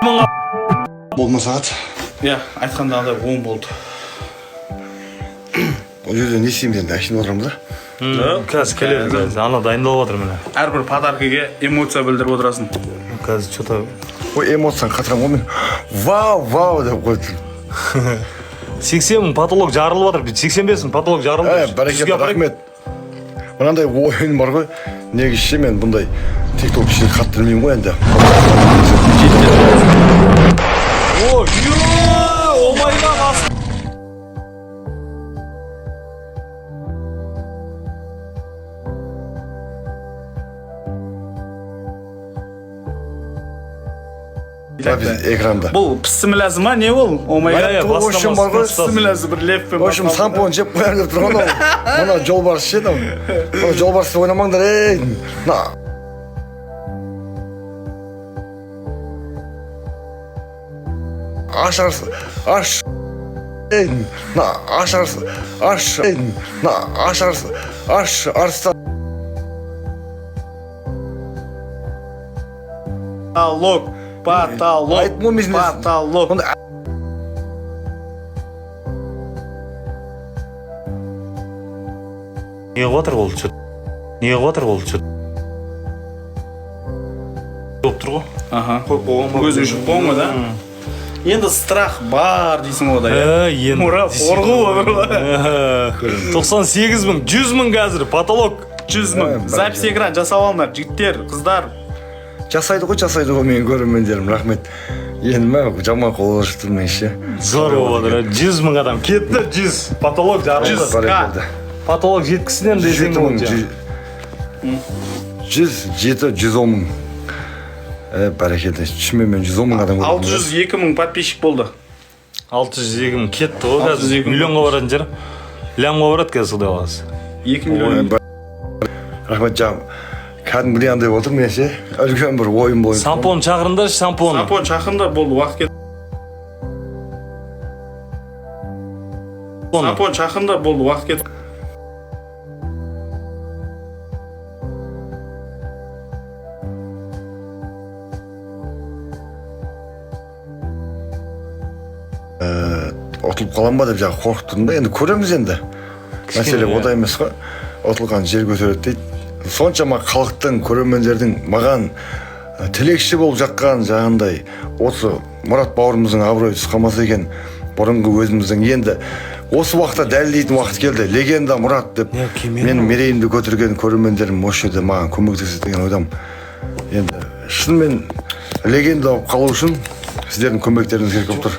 Мыңға. Болды ма сағат? Иә, айтқандағыдай 10 болды. Ол жерде не істейміз енді, әшейін отырамыз да. Қазір келеді, қазір ана дайындалып жатыр, міне. Әрбір подаркіге эмоция білдіріп отырасың. Қазір че то Ой, эмоцияны қатырамын ғой мен. Вау, вау деп қойды. 80 000, потолок жарылып жатыр, 85 000, потолок жарылды. Ә, бәрекелді, 100-ге апарайық. рахмет. Мынандай ойын бар ғой. Негізі ше, мен бұндай тикток ішін қатты білмеймін ғой енді. О, ё, омайдан ас. Мына біз экранда. Бұл пісіміләзі ма, не ол? Омай. Иә, В общем, бар ғой, Пісіміләзі бір левпен. В общем, сампон жеп қоямын деп тұрған ол. Мына жолбарыс ше там. Мына жолбарысты ойнамаңдар, ей. Мына аш арс, аш. Ей, мына аш арс, аш. Ей, мына аш арс, аш арыстан. Потолок, потолок, Айттым ғой мен сізге. потолок. Онда Не қылып жатыр ол, че не қылып жатыр ол, че болып тұр ғой. Аха. Қойып қойған ба? Көзі өшіп қойған ғой да. Енді страх бар дейсің ғой да, иә? Ә, енді Мұра қорқып отыр ғой. 98 000, 100 000 қазір потолок. 100 000. Ә, Запись экран жасап алыңдар, жігіттер, қыздар. Жасайды ғой, жасайды ғой менің көрермендерім, рахмет. Енді мә, жаман қолға шықтым мен ше. Зор болып жатыр, 100 000 адам кетті, 100, потолок жарылды. 100. Бәрекелді. Потолок жеткізсін енді десең 7 мың, болады. 107, 110 мың. Ә, бәрекелді. Шынымен мен 110 мың адам көрдім. 602 000 подписчик болды. 602 000 кетті ғой қазір. 602 000. Миллионға баратын шығар, лямға барады қазір, құдай қаласа. 2 миллион. Рахмет, жам. Кәдімгідей андай отыр мен ше. Үлкен бір ойын бойын. Сампоны шақырыңдаршы, сампоны. Сампон шақырыңдар, болды, уақыт кетті. Сампон шақырыңдар, болды, уақыт кетті. Ұтылып қалам ба деп жаңа қорқып тұрдым да, енді көреміз енді. Мәселе иә. ода емес қой. Ұтылған жер көтереді дейді. Соншама халықтың, көрермендердің маған тілекші болып жатқан жаңағындай осы Мұрат бауырымыздың абыройы түсіп қалмаса екен, бұрынғы өзіміздің енді осы уақытта дәлелдейтін уақыт келді. Легенда Мұрат деп Не, келмеді менің ма? мерейімді көтерген көрермендерім осы жерде маған көмектеседі деген ойдамын. Енді шынымен легенда болып қалу үшін сіздердің көмектеріңіз керек болып тұр.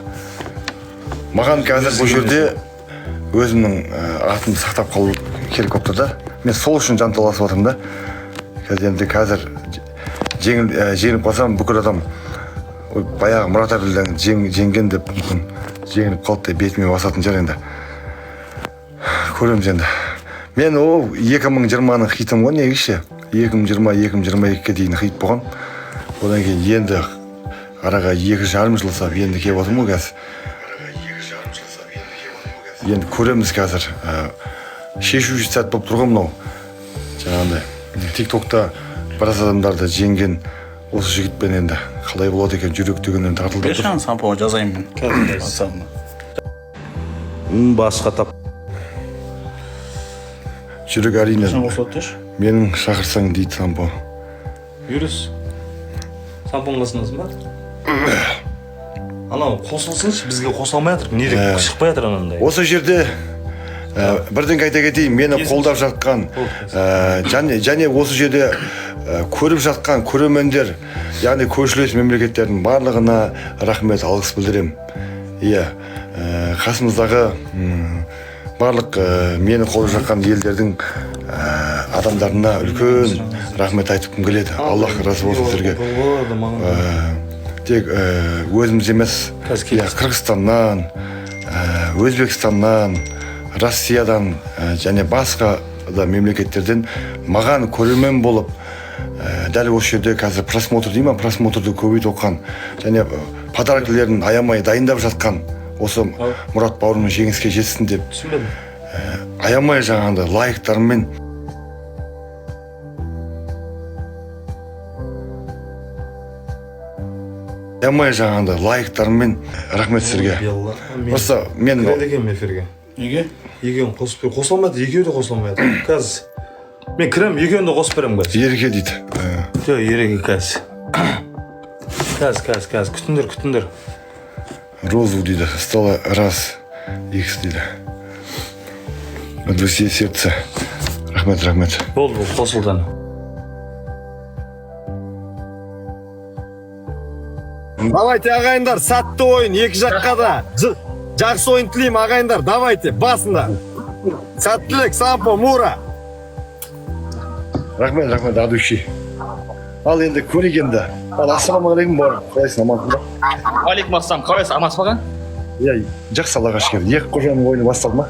Маған қазір бұл жерде өзімнің атымды сақтап қалу керек болып тұр да. Мен сол үшін жанталасып жатырмын да. Қазір енді қазір жеңіліп қалсам, бүкіл адам ой, баяғы Мұрат Әбділдан жеңген деп, мүмкін жеңіліп қалды деп бетіме басатын шығар енді. Көреміз енді. Мен ол 2020-ның хитім ғой негізі ше. 2020-2022-ге дейін хит болған. Одан кейін енді араға 2,5 жыл салып енді келіп отырмын ғой қазір. Енді көреміз қазір. Шешуші сәт болып тұр ғой мынау. Жаңағындай тиктокта біраз адамдарды жеңген осы жігітпен енді қалай болады екен, жүрек дегеннен тартылды Берші тұр. ана сампоға, жазайын мен. WhatsApp-ына. Басқа тап. Жүрек әрине Қашан қосылады деші? менің шақырсаң дейді сампо. Юрис, сампон қасындасың ба? Анау қосылсыншы, бізге қоса алмай жатыр, не Ә. шықпай жатыр анандай. Осы жерде бірдеңе айта кетейін, мені қолдап жатқан және осы жерде көріп жатқан көрермендер, яғни көршілес мемлекеттердің барлығына рахмет, алғыс білдіремін. Иә, қасымыздағы барлық мені қолдап жатқан елдердің адамдарына үлкен рахмет айтқым келеді. Аллах разы болсын сіздерге. Болады маған. Тек өзіміз емес, Қазір келесі. иә, Қырғызстаннан, Өзбекстаннан, Россиядан және басқа да мемлекеттерден маған көрермен болып, дәл осы жерде қазір просмотр дей ма, просмотрды көбейтіп отқан және подаркілерін аямай дайындап жатқан осы Мұрат бауырымыз жеңіске жетсін деп Түсінбедім. Аямай жаңағындай лайктармен Аямай жаңағындай лайктарымен, рахмет сіздерге. Просто мен Кіреді екенмін эфирге. Неге? Екеуін қосып бер. Қоса алмайды, екеуі де қосыла алмай жатыр. Қазір мен кіремін, екеуін де қосып беремін қазір. Ереке дейді. Жоқ, Ереке қазір. Қазір, қазір, қазір. Күтіңдер, күтіңдер. Розу дейді, стало раз икс дейді, от души сердца, рахмет, рахмет. Болды, болды, қосылды ана. Давайте, ағайындар, сәтті ойын екі жаққа да. Жақсы ойын тілеймін, ағайындар. Давайте, басында. Сәттілік, Сампо, Мура. Рахмет, рахмет, от души. Ал енді көрейік енді. Ал, ассалаумағалейкум, бауырым, қалайсың, амансың ба? Уағалейкум ассалам, қалайсыз, амансыз ба? Иә, жақсы, аллаға шүкір. Екі қожаның ойыны басталды ма?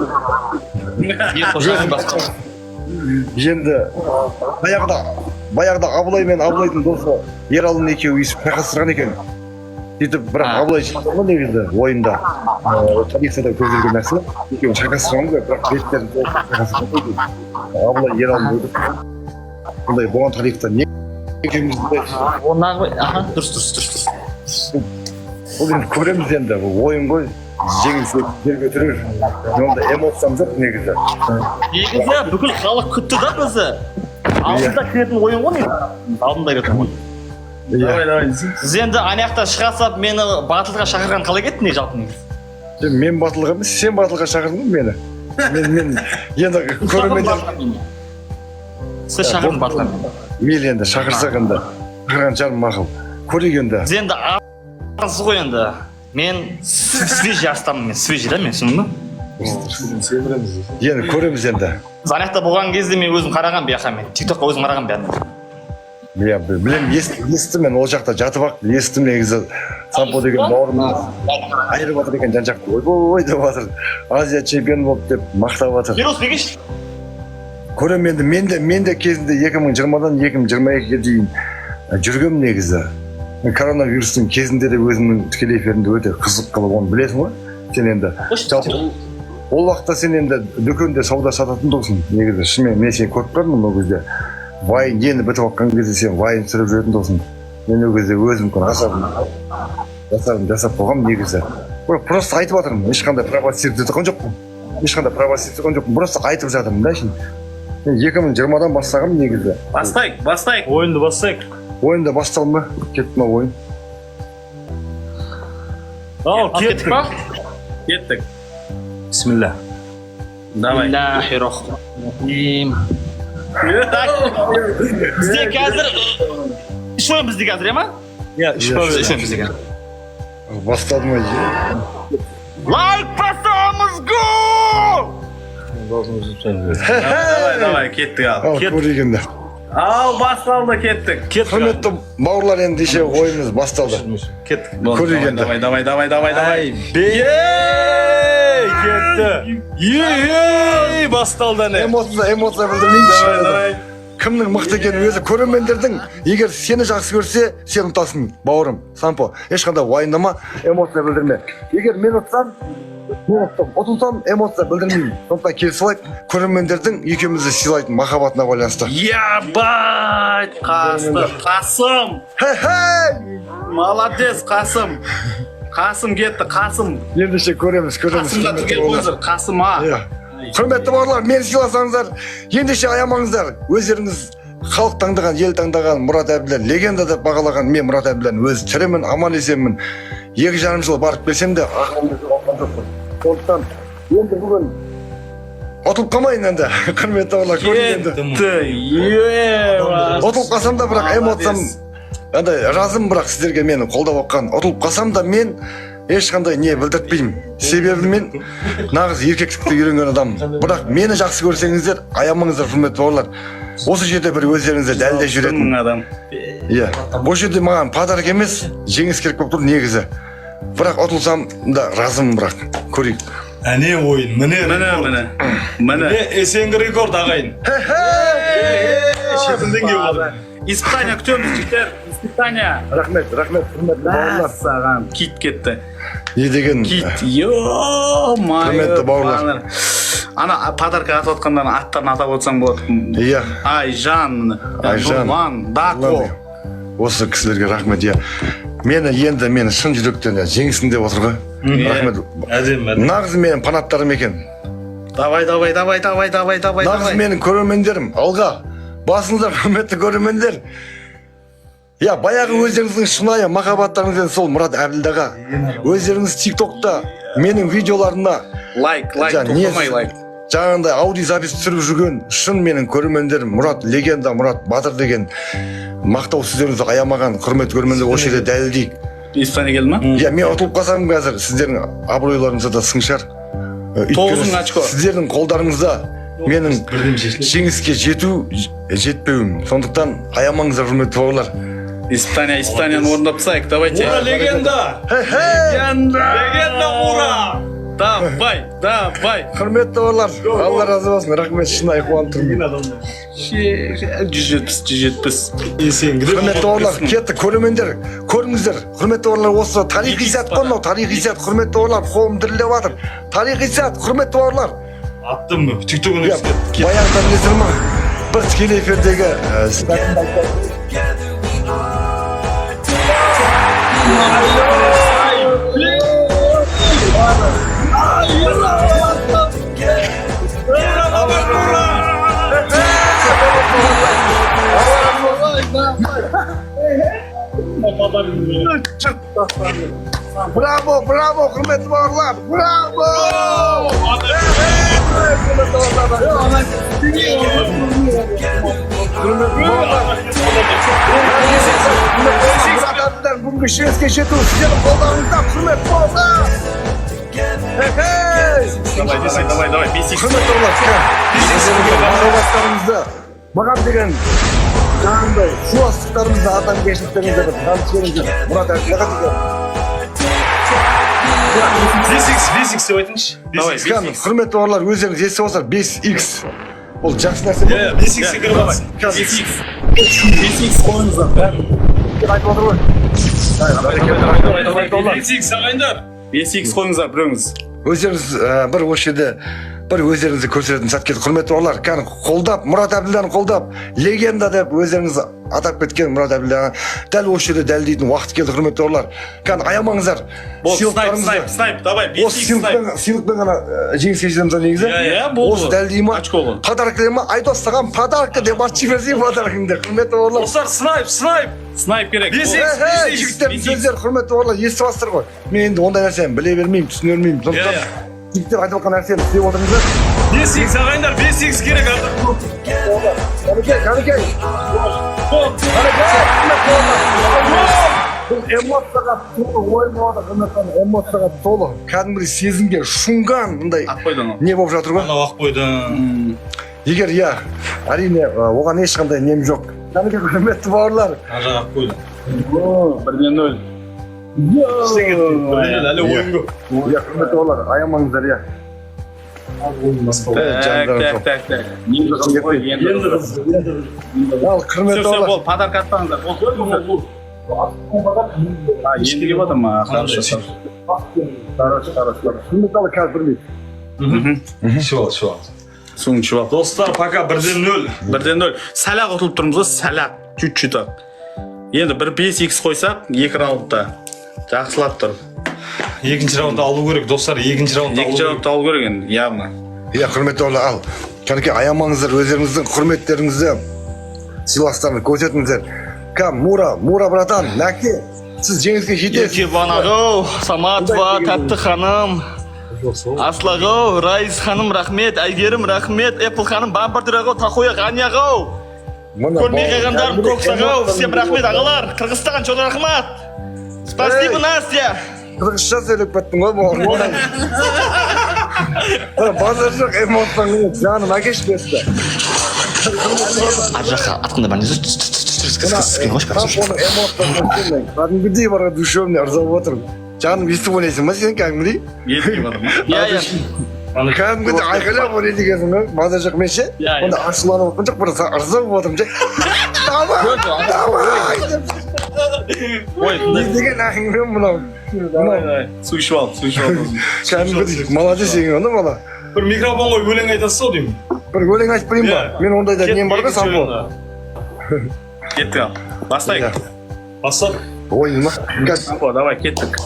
Екі қожаның басқа. Енді баяғыда Абылай мен Абылайдың досы Ералының екеуі өйстіп шайқастырған екен сөйтіп, бірақ Абылай жеңді ғой негізі ойында. Тарихта да көзделген нәрсе, екеуін шайқастырған ғой, бірақ беттерін толық шайқастырған ғой. Абылай Ералыны өлтірді. Бұндай болған тарихта не екеумізді. Ол нағып, аха, дұрыс, дұрыс, дұрыс, дұрыс. Бұл енді көреміз енді, бұл ойын ғой, жеңілсе жерге түсірер. Ондай эмоциям жоқ негізі. Негізі бүкіл халық күтті да бізді. Алдында кіретін ойын ғой негізі. Алдында кіретін ойын. Иә. Давай, давай. Сіз енді ана жақта шыға салып мені батылға шақырған қалай кетті не жалпы негізі? Сен мен батылға емес, сен батылға шақырдың ғой мені. Мен енді көрермендер. Сіз шақырдың батылға. Мейлі енді, шақырсақ енді, шақырған шығармын, мақұл, көрейік енді. Сіз енді арсыз ғой енді. Мен свежий астамын, мен свежий да мен, түсіндің ба? Семіреміз. Енді көреміз енді. Сіз ана жақта болған кезде мен өзім қараған бұяққа мен. Тиктокқа өзім қараған бәрін. Иә, білемін, естім мен, ол жақта жатып ақ естім негізі. Сампо деген бауырым айырып жатыр екен жан жақты, ойбой деп жатыр, Азия чемпионы болды деп мақтап жатыр. Фирус бегеш. Көремін енді. Мен де кезінде 2020-дан 2022-ге дейін жүргенмін негізі. Мен коронавирустың кезінде де өзімнің тікелей эфирімді өте қызық қылып, оны білесің ғой сен енді. Жалпы ол уақытта сен енді дүкенде сауда сататын тұғысың негізі. Шынымен мен сені көріп тұрмын ол кезде, вайн енді бітіп жатқан кезде сен вайн түсіріп жүретін тұғысың. Мен ол кезде өзім жасарым жасап қойғанмын негізі. Бірақ просто айтып жатырмын, ешқандай провоцировать еткен жоқпын, ешқандай провоцировать еткен жоқпын, просто айтып жатырмын да. Шын мен 2020-дан бастағанмын негізі. Бастайық, бастайық. Ойынды бастайық. Ойын да басталды ма, кетті ма ойын? Ал, Кеттік кеттік. па? Кеттік. Бисмилля. Давай. Бисмиллахи-рахмани-рахим. Так, бізде қазір үш ойын бізде қазір, иә ма? Иә, үш Иә. бал. Үш ойын бізде қазір. Басталды ма? Лайк басамыз, гол! Давай, давай, кеттік ал. Ал, көрейік енді. Ал, басталды, кеттік. Кеттік. Құрметті бауырлар, ендеше ойынымыз басталды. Кеттік. Көрейік енді. Давай, давай, давай, давай, давай. Ай, бей! Кетті. Ей, басталды әне. Эмоция білдірмеймін. Давай, давай. Кімнің мықты екенін өзі көрермендердің. Егер сені жақсы көрсе, сен ұтасың, бауырым Сампо, ешқандай уайымдама, эмоция білдірме. Егер мен ұтсам, мен ұттым, ұтылсам, эмоция білдірмеймін. Сондықтан келісіп алайық, көрермендердің екеумізді сыйлайтын махаббатына байланысты. Ебать, Қасым, Қасым. Хе-хей! Молодец, Қасым. Қасым кетті, Қасым. Ендеше көреміз, көреміз. Қасымға Құрметті түгел бауырлар. қойыңыздар, Қасыма. Иә. Құрметті бауырлар, мені сыйласаңыздар, ендеше аямаңыздар. Өздеріңіз халық таңдаған, ел таңдаған Мұрат Әбділлә легенда деп бағалаған мен Мұрат Әбділләның өзі тірімін, аман есенмін. 2,5 жыл барып келсем де, ақылымды жоғалтқан жоқпын. Сондықтан енді бүгін ұтылып қалмайын енді, құрметті бауырлар, көрейік енді. Кетті. Ебать. Ұтылып қалсам да, бірақ эмоциям андай, разымын, бірақ сіздерге мені қолдап отқан. Ұтылып қалсам да, мен ешқандай не білдіртпеймін, себебі мен нағыз еркектікті үйренген адаммын. Бірақ мені жақсы көрсеңіздер, аямаңыздар, құрметті бауырлар. Осы жерде бір өздеріңізді дәлелдеп жүретін. Мың адам. Иә, бұл жерде маған подарок емес, жеңіс керек болып тұр негізі. Бірақ ұтылсам да разымын, бірақ көрейік. Әне ойын, міне. Міне, міне. Міне. Міне СНГ рекорд, ағайын. Шетелден келіп отыр. Испытание күтеміз, жігіттер. Испытание. Рахмет, рахмет, құрметті бауырлар. Саған кит кетті. Не деген Кит. Ё-моё. Құрметті бауырлар. Ана подарка атып отқандардың аттарын атап отырсаң болады. Иә. Айжан, міне. Айжан. Нұрлан, Дако. Осы кісілерге рахмет, иә. Мені енді, мені шын жүректен жеңсін деп отыр ғой. Рахмет. Әдемі, әдемі. Нағыз менің фанаттарым екен. Давай, давай, давай, давай, давай, давай. Нағыз Давай. менің көрермендерім. Алға басыңыздар, құрметті көрермендер. Иә, баяғы өздеріңіздің шынайы махаббаттарыңызбен сол Мұрат Әбділдаға өздеріңіз Тиктокта менің видеоларымда Лайк, лайк, Жа, тоқтамай лайк. жаңағындай аудиозапись түсіріп жүрген шын менің көрермендерім, Мұрат легенда, Мұрат батыр деген мақтау сөздеріңізді аямаған құрметті көрермендер, осы жерде дәлелдейік. Испания келді ма? Иә, мен ұтылып қалсам, қазір сіздердің абыройларыңызда да сын шығар. Өйткені 9 000 очко. сіздердің қолдарыңызда менің Бірден шешіледі. жеңіске жету жетпеуім, сондықтан аямаңыздар, құрметті бауырлар. Испания, Испанияны орындап тастайық, давайте. Ура, легенда! Легенда! Легенда, ура! Давай, давай. Құрметті бауырлар, Алла разы болсын, рахмет, шынайы қуанып тұрмын. 170, 170. Құрметті бауырлар, кеттік, көрермендер, көріңіздер, құрметті бауырлар, осы тарихи сәт қой мынау, тарихи сәт, құрметті бауырлар, қолым дірілдеп жатыр, тарихи сәт, құрметті бауырлар. Аттым, Тиктогын. Иә, баяғыда, білесіздер ма, бір тікелей эфирдегі сәтімді айтайын. Браво, браво, құрметті бауырлар, браво! Құрметті бауырлар, құрметті бауырлар, Мұрат Әбділданың бүгінгі жеңіске жетуі сіздердің қолдарыңызда, құрметті бауырлар. Хей! Давай, давай, давай, давай, бес икс. Құрметті бауырлар, махаббаттарыңызды, маған деген жаңағындай сыйластықтарыңызды, адамгершіліктеріңізді бір танытып жіберіңіздер Мұрат Әбділдаға деген. 5x, 5x деп айтыңызшы. Давай. Кәдімгі, құрметті бауырлар, өздеріңіз естіп отырсыздар, 5x ол жақсы нәрсе ме? Иә, 5x кіріп алсын. 5 икс. 5 икс қойыңыздар бәрін. Айтып отыр ғой. Давай, давай, давай. 5x, ағайындар. 5 икс қойыңыздар біреуіңіз. Өздеріңіз бір осы жерде бір өздеріңізді көрсететін сәт келді, құрметті бауырлар. Кәдімгі қолдап, Мұрат Әбділданы қолдап, легенда деп өздеріңіз атап кеткен Мұрат Әбділдаға дәл осы жерде дәлелдейтін уақыт келді, құрметті бауырлар. Кәдімгі аямаңыздар. Болды, снайп, Сыйлықтарыңызды- снайп, снайп, давай, 5 осы икс снайп. сыйлықпен ғана жеңіске жетеміз ба негізі? Иә, болды. Осы дәлелдей ма? Очко ғой. Подарок ма? Айдос, саған подарка деп айтып жіберсең подаркіңді, құрметті бауырлар. Достар, снайп, снайп. Снайп керек. 5 Эй, икс, эй, 5x. жігіттердің сөздері, құрметті бауырлар, естіп жатсыздар ғой. Мен енді ондай нәрсені біле бермеймін, түсіне бермеймін, сондықтан Иә, жігіттер айтып жатқан нәрсені істеп отырыңыздар. 5x, ағайындар, 5x керек. Кәнекей, кәнекей, кәнекей, құрметті бауырлар. Бұл эмоцияға толы ойын болады, құрметті, эмоцияға толы, кәдімгідей сезімге шұңған мындай Ақ қойдан ол. не болып жатыр ғой. Анау ақ қойдың. Егер, иә, әрине, оған ешқандай нем жоқ. Кәнекей, құрметті бауырлар. Ар жақ ақ қойдың. 1-0. Ештеңе етпейді. Әлі ойын көп. Иә, құрметті бауырлар, аямаңыздар, иә. Так, Жандарым так, сол. так, так. Енді қызық қой, енді қызық. Ал, Все, құрметті все, бауырлар. бол, подарка атпаңыздар. Бол, бол, бол. А, енді келіп жатыр ма? Хорошо, хорошо. Хорошо, хорошо. Құрметті бауырлар, қазір бір минут. Ішіп ал, ішіп ал. Суын ішіп ал. Достар, пока 1-0. 1-0. Сәл-ақ ұтылып тұрмыз ғой, сәл-ақ. Чуть-чуть ақ. Енді бір 5 икс қойсақ, екі раундта. Жақсылап тұр. Екінші раундты алу керек, достар, екінші раундты алу Екінші керек. раундты алу керек енді, явно. Иә, құрметті бауырлар, ал, кәнекей, аямаңыздар, өздеріңіздің құрметтеріңізді, сыйластарыңызды көрсетіңіздер. Кәм, Мура, Мура, братан, нәке, сіз жеңіске жетесіз. Еркебұлан ағау, Саматова, Тәтті ханым, Асыл ағау, Райс ханым, рахмет, Әйгерім, рахмет, Эппл ханым, Бампар ағау, Тахоя, Ғани ағау, Мына көрмей бауыр, қалғандарым, кәдімгідей Кокс ағау, всем рахмет, ағалар, Қырғызстан, чоң рахмат. Спасибо, Эй. Настя. Қырғызша сөйлеп кеттің ғой, бауырым. Базар жоқ, эмоцияң, жаным, әкеші берсі. Ар жаққа атқанда бәріне Оның эмоциясын кәдімгідей бар, душевный ырза болып отырмын. Жаным, естіп ойнайсың ба сен кәдімгідей? Енді келіп жатыр ма? Иә, иә. Кәдімгідей айқайлап ойнайды екенсің ғой, базар жоқ. Мен ше Иә, иә. онда ашуланып отқан жоқ, просто ырза болып отырмын ше, давай, давай деп. Ой, Не деген әңгіме мынау, мынау? Су ішіп ал, су ішіп ал. Кәдімгідей молодец екен ғой бала. Бір микрофон қойып өлең айтасыз ау деймін. Бір өлең айтып берейін ба? Иә. Мен ондайда нем бар ғой, Екінші самбо. өлеңді. Кеттік ал. Бастайық. Бастап. Ойын ма? Қазір. О, давай, кеттік.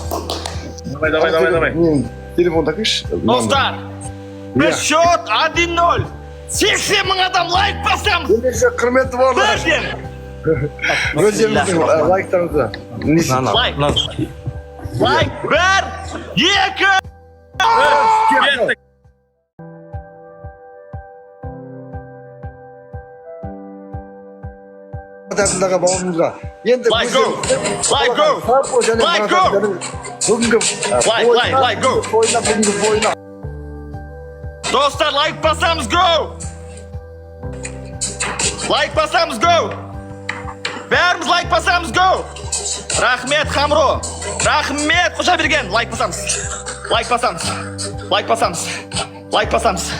Давай, давай, давай, давай. Мен телефонды әкелші. Достар, біз счет 1-0. 80 мың адам лайк басамыз. Ендеше, құрметті бауырлар, Бірден. өздеріңіздің лайктарыңызды не істейді? Лайк. Лайк. Бір, екі. Кеттік. Атындағы бауырымызға. Енді Лайк, go. Лайк, go. Лайк, go. Бүгінгі Лайк, лайк, лайк, go. Ойына, бүгінгі ойына. Достар, лайк басамыз, go. Лайк басамыз, go. Бәріміз лайк басамыз, go. Рахмет, Хамро. Рахмет, қоша берген. Лайк басамыз. Лайк басамыз. Лайк басамыз. Лайк басамыз.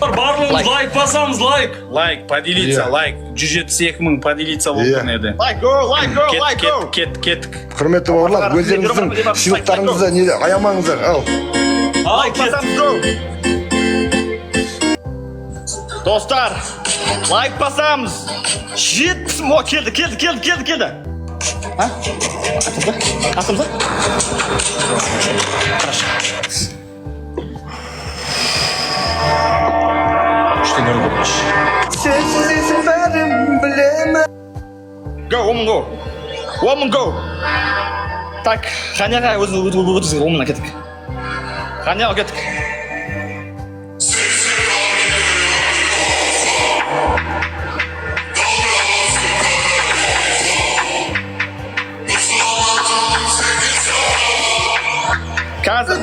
Барлығымыз Лайк. Лайк басамыз, лайк. Лайк, поделиться, Иә. Лайк. 172 мың поделиться болған еді. Лайк, go, лайк, go, лайк, go. Кеттік, кеттік, кеттік. Құрметті бауырлар, өздеріңіздің сыйлықтарыңызды не аямаңыздар. Ал. Ал, Лайк кеттік. басамыз, go. Достар, лайк басамыз. 70 мың. О, келді, келді, келді, келді, келді. А? Атымыз ба? Атымыз ба? Хорошо. Сенсіз есім бәрін білемін. Go, 10 мың go. 10 мың go. Так, Ғанияға өзі өтіңіз, 10 мыңнан кеттік. Ғанияға кеттік. Қазір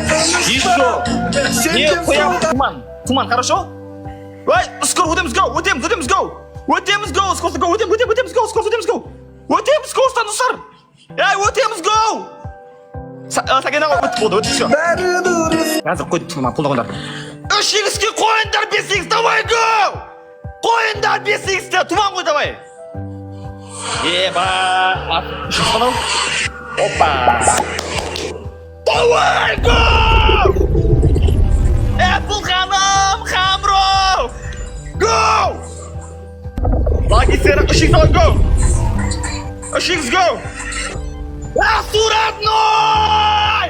еще не қоямын? Тұман, тұман, хорошо? Ой, скоро өтеміз, go, өтеміз, өтеміз, go. Өтеміз, go, скорость, go, өтеміз, өтеміз, өтеміз, go, скорость, өтеміз, go. Өтеміз, скоростьтан, достар. Ей, өтеміз, go. Сәкен аға, өттік болды, өттік, все. Қазір қойды, тұман, қолда қойыңдар. Үш икске қойыңдар, бес икс, давай, go! Қойыңдар, бес иксті, тұман қой, давай. Еба, үш икс қанау. Опа. Давай, go! Apple ханым, Хамро! Go! Лаки сері, үш икс, давай, go! Үш икс, go! Расу, родной!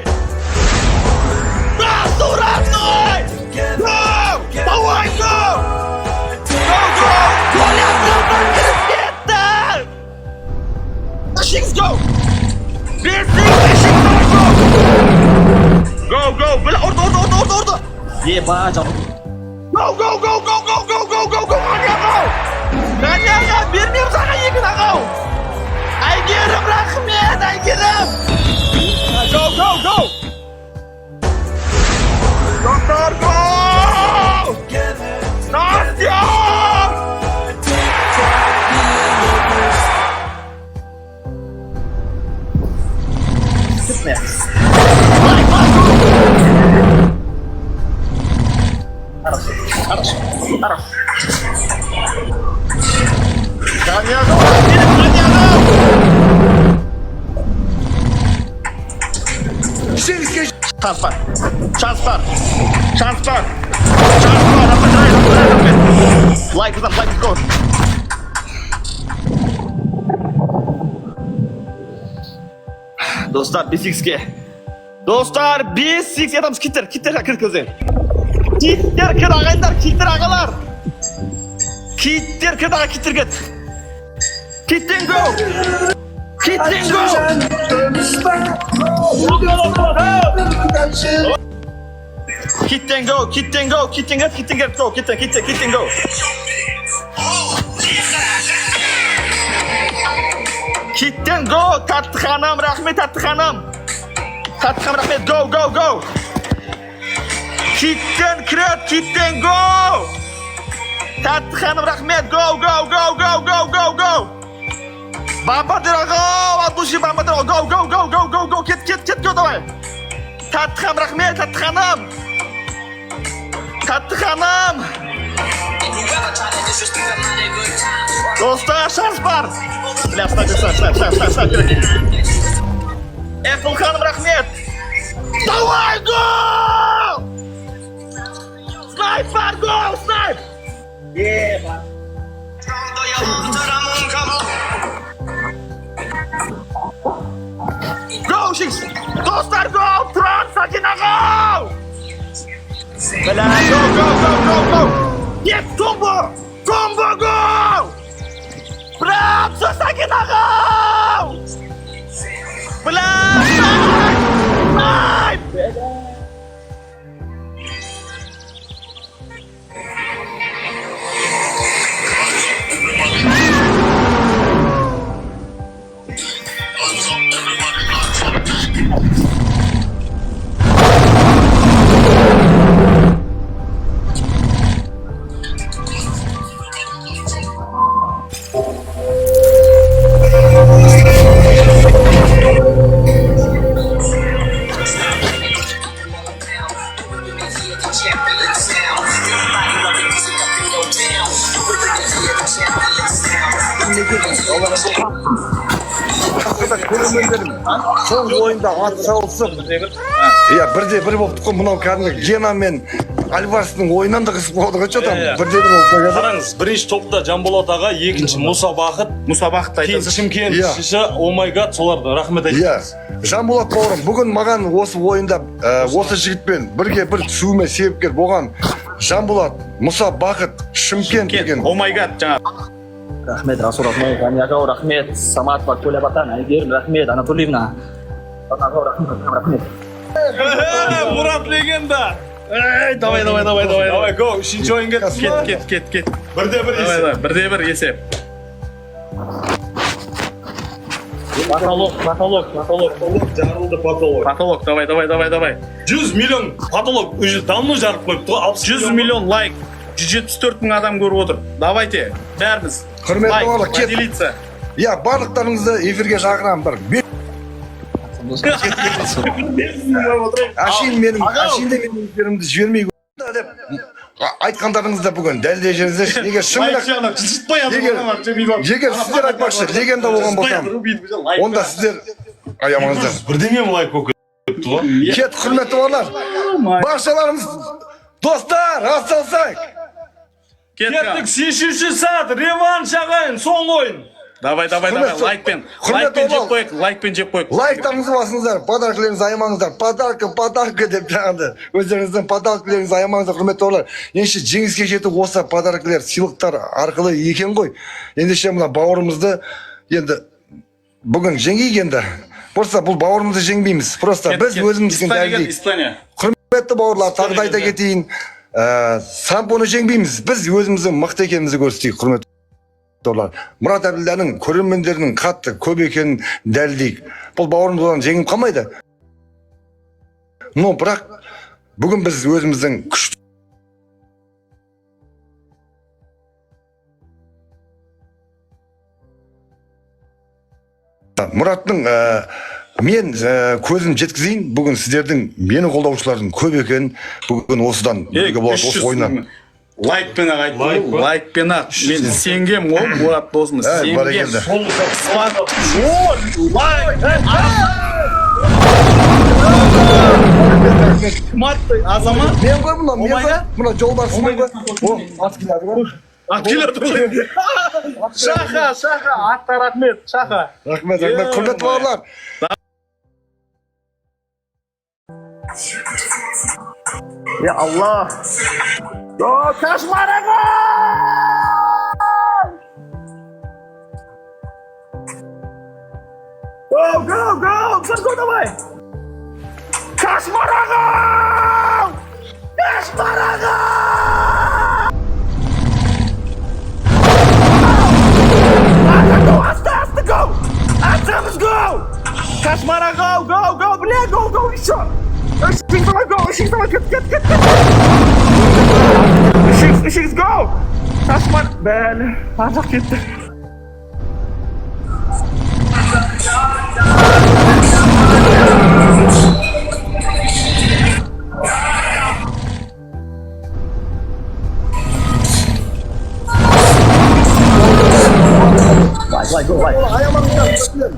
Расу, родной! Go! Давай, go! Go, go! Коля, кіріп кетті! Үш икс, go! Бес икс, үш икс, давай, go! Go, go! Бля, ұрды, ұрды, ұрды, ұрды, ұрды! Еба, жау. Go, go, go, go, go, go, go, go, go! Ғанияға! Ғанияға, бермейміз аға екіні, ағау! Әйгерім, рахмет, Әйгерім! Go, go, go! Достар, go! Настя! Лайк, лайк, go! Хорошо, хорошо, хорошо. Ғанияға, Ғанияға! Шанс бар, шанс бар, шанс бар, шанс бар, рахмет, рахмет, рахмет. Лайк, лайк, go. Достар, 5x'ке. Достар, 5x атамыз, киттер, киттер кіргізген. Киттер кір, ағайындар, киттер ағалар. Киттер кір, аға, киттер кет. Киттен go! Киттен go! Киттен go, киттен go, киттен кет, киттен кет, go, киттен, киттен, киттен go. Киттен go, тәтті ханым, рахмет, тәтті ханым. Тәтті ханым, рахмет, go, go, go. Киттен кірет, киттен go. Тәтті ханым, рахмет, go, go, go, go, go, go, go. Бомбардир аға, от души бомбардир, go, go, go, go, go, go, кет, кет, кет, go, давай. Тәтті ханым, рахмет, тәтті ханым. Тәтті ханым. Достар, шанс бар. Бля, снайпер, снайпер, снайпер, снайпер, снайпер. Apple ханым, рахмет. Давай, go! Снайпер, go, снайп! Еба. Достар, go! Тұран, Сакина, go! Бля, go, go, go, go, go! Нет, комбо! Комбо, go! Брат, все, Сакина, go! Бля, ай! Көрермендерім, соңғы ойында ат шауысып, иә, бірде бір болып қой. Мынау кәдімгі Гена мен Альварестің ойынан да қызық болды ғой, че там. Иә, иә. Бірде бір болып қойған. Қараңыз, бірінші топта Жанболат аға, екінші Мұса Бақыт, Мұса Бақытты кейін айтасың. Шымкент, Иә. үшінші Oh my God, соларды рахмет айтамыз. Иә, Жанболат бауырым, бүгін маған осы ойында осы жігітпен бірге бір түсуіме себепкер болған Жанболат, Мұса Бақыт, Шымкент деген. Oh my God, жаңа. Рахмет, Расул Рахмет, Ағау, рахмет, Саматова, Коля Батан, Әйгерім, рахмет, Анатольевна. Ағау, рахмет, рахмет. Мұрат легенда. Ей, давай, давай, давай, давай. Давай, go, үшінші ойын кетті. Кет, кет, кет, кет. Бірде бір Давай, есеп. давай, бірде бір есеп. Потолок, потолок, потолок. Жарылды потолок. Потолок, давай, давай, давай, давай. 100 миллион потолок уже давно жарып қойыпты ғой. 60 100 миллион лайк. 174 мың адам көріп отыр. Давайте, бәріміз. Құрметті Лайк, бауырлар, кет. поделиться. Иә, барлықтарыңызды эфирге шақырамын. Бір әшейін менің, әшейінде менің эфирімді жібермей деп айтқандарыңызды бүгін дәлелдеп жіберіңіздерші. Егер шынымен Лайк жағына жылжытпай егер сіздер, айтпақшы, легенда болған болсам, онда сіздер аямаңыздар. Бірдеңе лайк болып кетті ғой. Кет, құрметті бауырлар, баршаларымыз, достар, атсалысайық. Кеттік, шешуші сәт, реванш, ағайын, соңғы ойын. Давай, давай, давай, Құрметті- лайкпен. құрметті Лайкпен жеп бауырлар. қояйық, лайкпен жеп қояйық. Лайктарыңызды басыңыздар, подаркілеріңізді аямаңыздар. Подарка, подарка деп жаңағыдай өздеріңіздің подаркілеріңізді аямаңыздар, құрметті бауырлар. Ендеше жеңіске жету осы подаркілер, сыйлықтар арқылы екен ғой. Ендеше мына бауырымызды енді бүгін жеңейік енді. Просто бұл бауырымызды жеңбейміз, просто Кет, біз кет. өзіміздікін Испания келді, дәлелдейік. Испания. Құрметті бауырлар, тағы да айта келді. кетейін, Сампоны жеңбейміз, біз өзіміздің мықты екенімізді көрсетейік, құрметті бауырлар. Мұрат Әбділданың көрермендерінің қатты көп екенін дәлелдейік. Бұл бауырымыз одан жеңіліп қалмайды, но бірақ бүгін біз өзіміздің күшті Мұраттың мен көзім жеткізейін, бүгін сіздердің, мені қолдаушылардың көп екенін бүгін осыдан Ей, білуге болады, осы 300 ойыннан. мың. Лайкпен ақ айттым Лайк ғой, па? лайкпен ақ. Мен сенгем ғой, Мұрат досым, Әй, сенгем. бәрекелді. О, лайк! Қымбатты азамат. Мен ғой мынау, мен Oh my ғой God. мынау, жолбарыс мен ғой. О, ат келеді ғой. Ат келеді ғой. Шаха, Шаха, атқа рахмет, Шаха. Рахмет, рахмет, құрметті бауырлар. Ya Allah. О, кошмар, аға! Go, go, go! Go, давай! Кошмар, аға! Кошмар, аға! Аға, go, асты, асты, go! Атамыз, go! Кошмар, аға, go, go, бля, go, go, еще! Үш икс, давай, go, үш икс, давай, кет, кет, кет, кет! Үш икс, үш икс, go! Кошмар, бәлі, ар жақ кетті. Лайк, go, лайк. Аямаңыздар,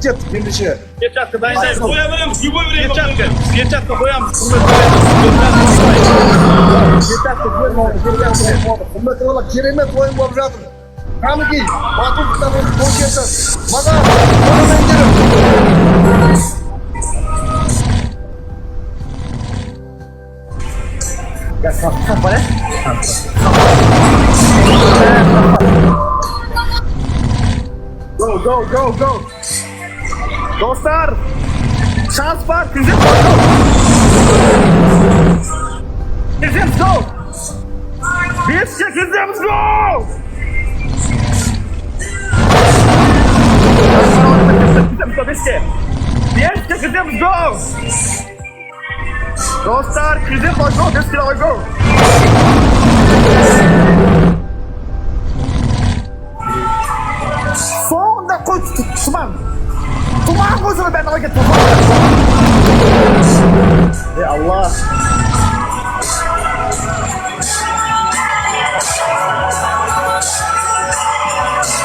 кеттік ендеше. Перчатка дайындаймыз. Қоя береміз, любой время. Перчатка, перчатка қоямыз. Құрметті бауырлар, керемет ойын болып жатыр. Қанекей, батыл көшесі маған, көрермендерім. Шанс бар, иә? Go, go, go, go. Достар, шанс бар, кіргіземіз, go. Кіргіземіз, go. Беске кіргіземіз, go. Кіргіземіз, go, беске. Беске кіргіземіз, go. Достар, кіргіземіз, go, беске, давай, go. Соңында қой, тұман. Тұман қой, соны бәрін ала кет. Ей, Алла.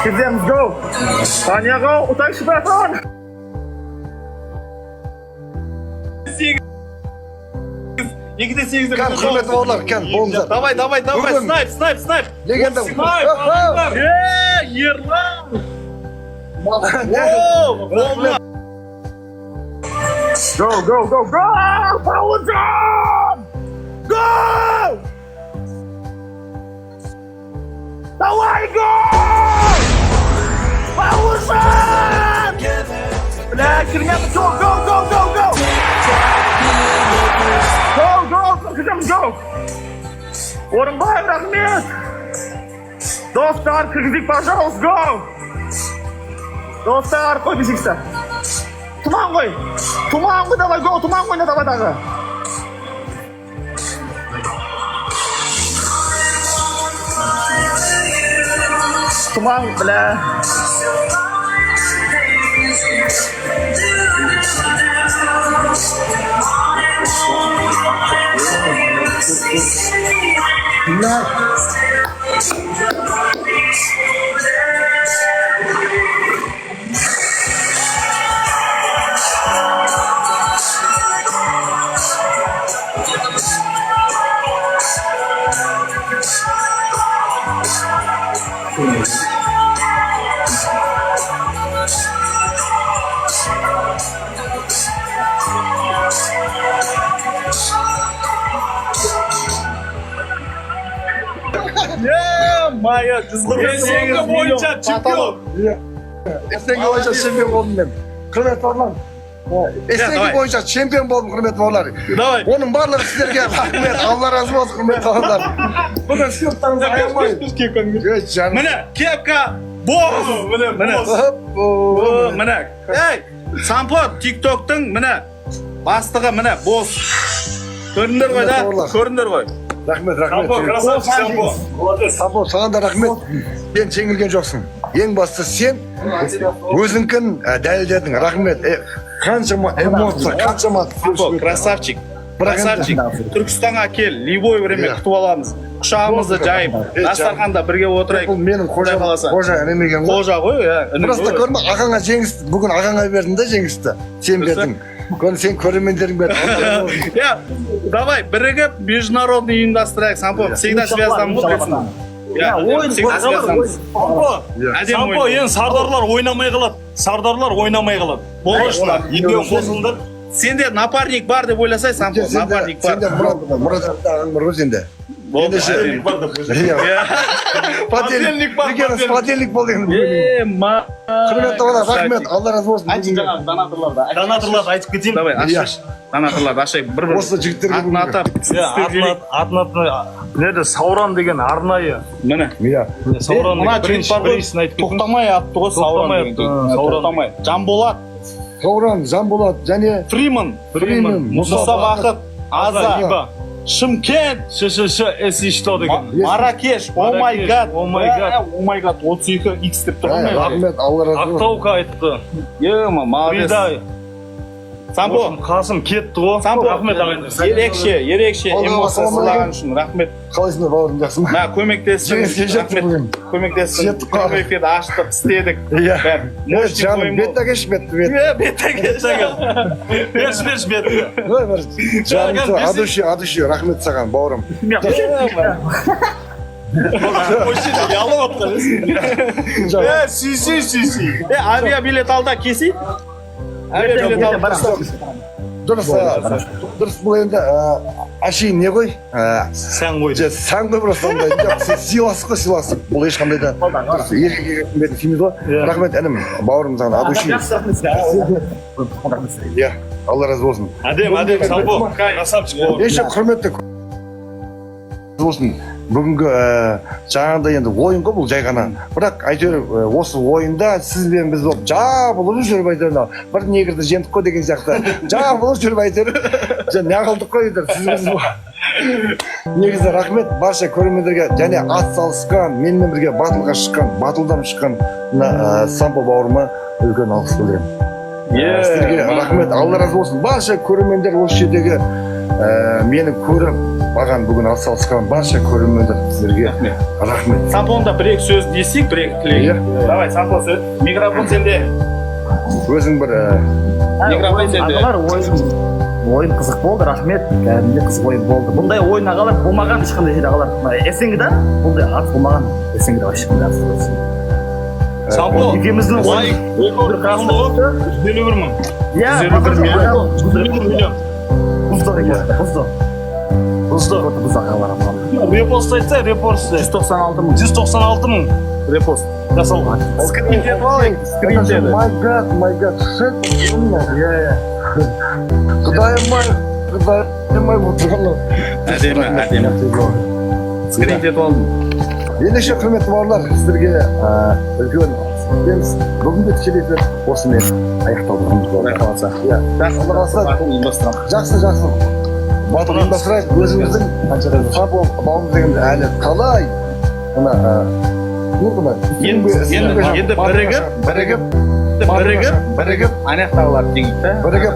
Кіргіземіз, go. Таня, go. Ұтайықшы, братан. Екіде сегізде Кән, құрметті бауырлар, кән, болыңыздар. Давай, давай, давай, Бүгін- снайп, снайп, снайп. Легенда. Снайп, ағайындар. Е, Ерлан. О, болды. Go, go, go, go! Бауыржан! Go! Давай, go! Бауыржан! Бля, кірмеді. Go, go, go, go, go! Go, go, go, кіргіземіз, go! Орынбаев, рахмет! Достар, кіргізейік, пожалуйста, go! Достар, қой бесікті. Тұман қой! Тұман қой, давай, go! Тұман қой, давай тағы! Тұман, бля. Майя, 148 бойынша чемпион. СНГ бойынша чемпион болдым мен. Құрметті бауырлар. СНГ давай. бойынша чемпион болдым, құрметті бауырлар. Давай. Оның барлығы сіздерге рахмет. Алла разы болсын, құрметті бауырлар. Бүгін сыйлықтарыңызды аямай. Ей, жаным. Міне, кепка, бос. Міне, міне. Хоп, о, Міне. Ей, Сампо, TikToктың міне бастығы міне бос. Көрдіңдер ғой да? Көрдіңдер ғой. Рахмет, рахмет. Сампо, красавчик, Сампо. Молодец. Сампо, саған да рахмет. Сен жеңілген жоқсың. Ең бастысы сен өзіңкін дәлелдедің. Рахмет. Қаншама эмоция, қаншама Сампо, красавчик. Бірақ енді- Красавчик. Түркістанға кел, любой время Иә. күтіп аламыз. Құшағымызды жайып, Е, дастарханда бірге отырайық. Бұл менің Құдай қожам, қаласа. қожа інім екен ғой. Қожа ғой, иә. Інім Просто ғой. көрме, ағаңа жеңіс, бүгін ағаңа бердің да жеңісті. Сен бердің. Көрін, сен көрермендерің берді. Иә, давай бірігіп международный ұйымдастырайық. Сампо, всегда связьдамыз ғой, білесің. Иә, ойын всегда связьдамыз. Сампо, Әдемі Сампо, ойын. енді сардарлар ойнамай қалады. Сардарлар ойнамай қалады. Болды. Екеуің қосылыңдар. Сенде напарник бар деп ойласай, Сампо, Сенде, напарник бар. сенде Мұрат, Мұрат ағаң бар ғой сенде. Болды, Ендеше- әдемі. Иә. Подельник бар, Екеуміз подельник. подельник бол деген. Е, ма. Құрметті балалар, рахмет. Алла разы болсын. Айтшы жаңағы донаторларды. Донаторларды айтып кетейін. Давай, ашшы. Донаторларды ашайық. Бір-бір. Осы жігіттерге Атын бүгінгі. атап. Иә, атын атын атын неде Сауран деген арнайы. Міне. Иә. Сауран Мына деген жігіт бірінші бар ғой, біріншісін айтып кетейін. Тоқтамай атты ғой Сауран Тоқтамай деген атты, жігіт. Сауран. Тоқтамай. Жанболат, Сауран, Жанболат және Фриман, Фриман, Мұса Бақыт, Аза, Аза, Шымкент, Ш Ш Ш С И что деген. Маракеш, о май Маракеш, гад, о май гад. О май гад, 32 X деп тұр ғой. Рахмет, Алла разы болсын. Ақтаука айтты. Ема, молодец. Придай. Сампо, Қасым кетті ғой. Сампо, Рахмет ағайындар. ерекше, ерекше Алла эмоция ассалаумағалейкум. сыйлаған үшін рахмет. Қалайсыңдар бауырым, жақсы ма? Мә, көмектестің. Жеңіске жеттік Рахмет. бүгін. Көмектестің. Жеттік қой. Прямой эфирді аштық, істедік. Иә. Бәрі. Е, жаным, ойын бет болды. әкеші, бет, бет. Е, бет әкеші. Берші, берші, бетті. Ой, бір жаным, Жан, сол, берсей. от души, от души, рахмет саған, бауырым. Ұялып отыр. Жан, Е, сүйсей, сүйсей. Е, авиабилет ал да кесей. Авиабилет ал. Дұрыс, дұрыс. Бұл енді әшейін не ғой, Сән ғой. Сән ғой просто андай. Жоқ, сыйластық қой, сыйластық. Бұл ешқандай да дұрыс, еркек бетін сүймейді ғой. Рахмет, інім, бауырым, саған от души. Жақсы, рахмет сізге, рахмет сізге. Иә, Алла разы болсын. Әдемі, әдемі, Сампо. Красавчик бауырым. Еші, құрметті болсын. Бүгінгі жаңағыдай енді ойын ғой бұл, жай ғана, бірақ әйтеуір осы ойында сіз бен біз болып жабылып жүріп, әйтеуір мынау бір негрді жеңдік қой деген сияқты, жабылып жүріп, әйтеуір неғылдық қой әйтеуір сіз біз болып. Негізі рахмет барша көрермендерге және ат салысқан, менімен бірге батылға шыққан, батылдан шыққан мына Сампо бауырыма үлкен алғыс білдіремін. Сіздерге рахмет, Алла разы болсын. Барша көрермендер, осы жердегі мені көріп, маған бүгін ат салысқан барша көрермендер, сіздерге рахмет. Сампоның бір екі сөз естиік, бір екі тілек. Иә. Давай, Сампо, сөз, микрофон сенде. Өзің бір Микрофон сенде. Ағалар, ойын қызық болды, рахмет, кәдімгідей қызық ойын болды. Бұндай ойын, ағалар, болмаған ешқандай жерде, ағалар. Мына СНГ да бұндай атыс болмаған, СНГ да вообще бұндай атыс болмаған. Сампо, Екеуміздің лайк, рекорд қылды ғой. 151 мың. Иә. 151 миллион. 151 миллион. Бұзды рекордты, бұзды. Бұзды. Рекордты бұзды, ағалар. Репост айтса, репост. 196 мың. 196 мың репост жасалған. Скрин алайық, скрин. My God, my God, shit. Иә, иә. Құдайым ай, құдайым ай, бұл туралы. Әдемі, әдемі. Скрин етіп алдым. Ендеше, құрметті бауырлар, сіздерге үлкен алғыс. Бүгінгі тікелей эфир осымен аяқталды. Құдай қаласа. Иә, Алла қаласа. Ұйымдастырамыз. Жақсы, жақсы. Батыл ұйымдастырайық. Өзіміздің Сампо бауырымыз деген әлі қалай мына не мына Енді бірігіп, бірігіп бірігіп, бірігіп ана жақтағылар жеңеді да. Бірігіп.